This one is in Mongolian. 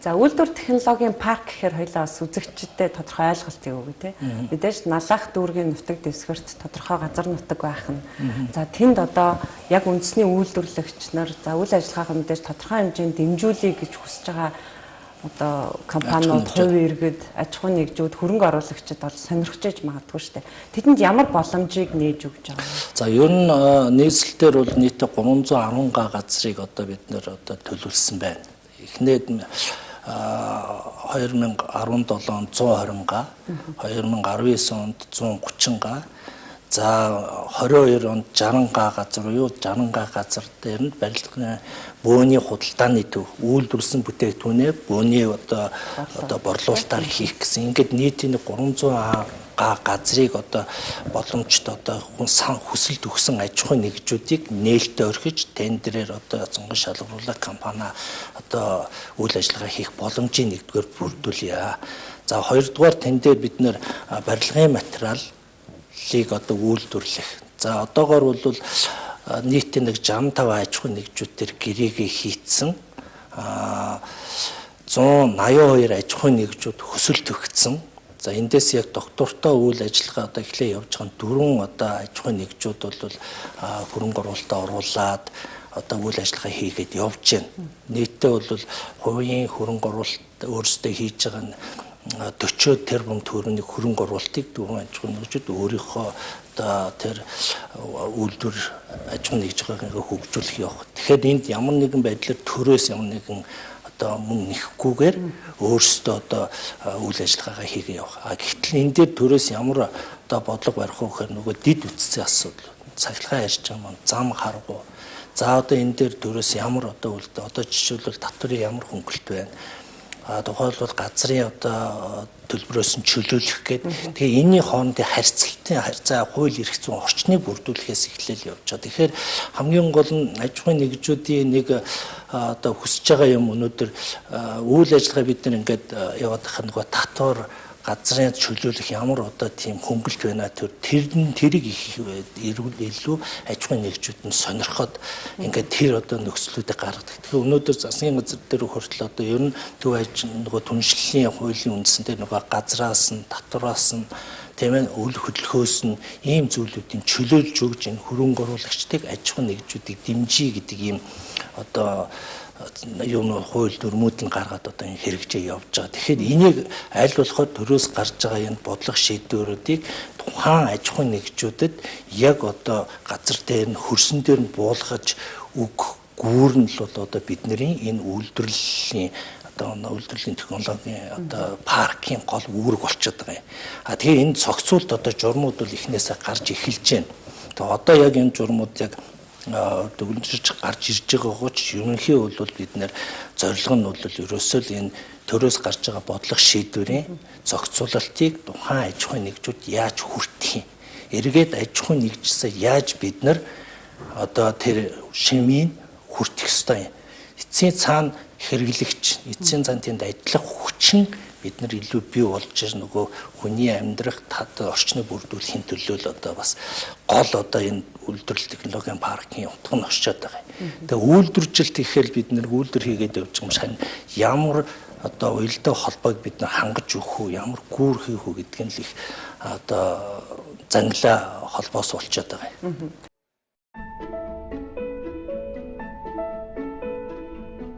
За, үйлдвэр технологийн парк гэхээр хоёлаа бас үзэгчдэд тодорхой ойлголт өгье те. Мэдээж Налаах дүүргийн нутаг дэвсгэрт тодорхой газар нутаг байх нь. За, тэнд одоо яг үндэсний үйлдвэрлэгч нар, за, үйл ажиллагаагаа мэдээж тодорхой хэмжээнд дэмжүүлэе гэж хүсэж байгаа одоо компаниуд, хувь иргэд, аж ахуйн нэгжүүд, хөрөнгө оруулагчид бол сонирхож иж магадгүй шүү дээ. Тэдэнд ямар боломжийг нээж өгч байгаа вэ? За, ер нь нийслэлээр бол нийтдээ 310 га газрыг одоо бид нэр одоо төлөвлөсөн байна. Эхнээд 2017 онд 120 га, 2019 онд 130 га, за, 22 онд 60 га газар буюу 60 га газар дээр нь барилгын бөөний худалдааны төв, үйлдвэрлэсэн бүтээгдэхүүнээ бөөний одоо борлуулалтаар хийх гэсэн. Ингээд нийтийн 300 га газрыг одоо боломжтой одоо хүн сан хүсэлт өгсөн аж ахуйн нэгжүүдийг нээлттэй орхиж, тендерээр одоо цонгон шалгаруулах компани одоо үйл ажиллагаа хийх боломжийг нэгдүгээр бүрдүүлье. За, хоёрдугаар тэн дээр бид нэр барилгын материалыг одоо үйлдвэрлэх. За, одоогоор бол нийтийн нэг 65 аж ахуйн нэгжүүд төр гэрээгээ хийцэн, 182 аж ахуйн нэгжүүд хөсөлт өгсөн. За, эндээс яг доктортой үйл ажиллагаа одоо эхлээ явж байгаа дөрвөн одоо аж ахуйн нэгжүүд бол хөрөнгө оруулалтаа оруулаад одоо үйл ажиллагаа хийгээд явж байна. Нийтдээ бол хувийн хөрөнгө оруулалт өөрсдөө хийж байгаа нь 40 тэрбум төгрөгийн хөрөнгө оруулалтыг дөрвөн аж ахуйн нэгжүүд өөрийнхөө одоо тэр үйлдвэр аж ахуйн нэгж байгаагаа хөгжүүлэх явах. Тэгэхээр энд ямар нэгэн байдлаар төрөөс ямар нэгэн одоо мөнгө нэхгүйгээр өөрсдөө одоо үйл ажиллагаагаа хийгээ явах. А гэтэл энэ дээр төрөөс ямар одоо бодлого барих вэ гэхээр нөгөө дид үтцийн асуудал. Цахилгаан ярьж байгаа маань зам харгу. За, одоо энэ дээр төрөөс ямар одоо үлдээ, одоо жишээлбэл татврын ямар хөнгөлт байна. А тухайлбал газрын одоо төлбөрөөс нь чөлөөлөх гээд, тэгээ энэний хоорондын харьцалтын харьцаа, хууль эрх зүйн орчныг бүрдүүлэхээс эхлээл явж байгаа. Тэгэхээр хамгийн гол нь аж ахуйн нэгжүүдийн нэг одоо хүсэж байгаа юм өнөөдөр үйл ажиллагаа бид нар ингээд яваад байх нөгөө татвар, газрын чөлөөлөх ямар одоо тийм хөнгөлт байна, тэр тэрийг их илүү аж ахуйн нэгжүүд нь сонирхоод ингээд тэр одоо нөхцлүүдийг гаргадаг. Тэгэхээр өнөөдөр засгийн газар дээр хүртэл одоо ер нь төв аж нөгөө түншлэлийн хуулийн үндсэн дээр нөгөө газраас нь, татвараас нь, тийм ээ, үл хөдлөхөөс нь ийм зүйлүүдийн чөлөөлж өгж энэ хөрөнгө оруулагчдыг, аж ахуйн нэгжүүдийг дэмжиж гэдэг ийм одоо юм хууль дүрмүүд нь гаргаад одоо энэ хэрэгжээ явж байгаа. Тэгэхээр энийг аль болохоор төрөөс гарч байгаа энэ бодлого шийдвэрүүдийг тухайн аж ахуйн нэгжүүдэд яг одоо газар дээр нь, хөрсөн дээр нь буулгаж өгөх гүүр нь л бол одоо бидний энэ үйлдвэрлэлийн одоо үйлдвэрлэлийн технологийн одоо паркийн гол үүрэг болчиход байгаа юм. А тэгээ энэ цогцолт одоо журмууд бол эхнээсээ гарч эхэлж байна. Тэгээ одоо яг энэ журмууд яг дүгнжиж гарч ирж байгаа гоч ерөнхий бол бид нэр зорилго нь бол ерөөсөө л энэ төрөөс гарч байгаа бодлого шийдвэрийн зохицуулалтыг тухайн аж ахуйн нэгжүүд яаж хүртэх юм. Эргээд аж ахуйн нэгжсээ яаж бид нар одоо тэр шимийг хүртэх ёстой юм. Эцсийн цаана хэрэглэгч, эцсийн цаана тэнд ажиллах хүчин бид нар илүү бий болж нөгөө хүний амьдрах тад орчныг бүрдүүлэхийн төлөө л одоо бас гол одоо энэ үйлдвэрлэл технологийн паркийн утга нь орчоод байгаа юм. Тэгээ үйлдвэржилт гэхээр бид нар үйлдвэр хийгээд явж байгаа юм шиг ямар одоо уялдаа холбоог бид нар хангаж өгөх үү, ямар гүүр хийх үү гэдэг нь л их одоо занглаа холбоос болчоод байгаа юм.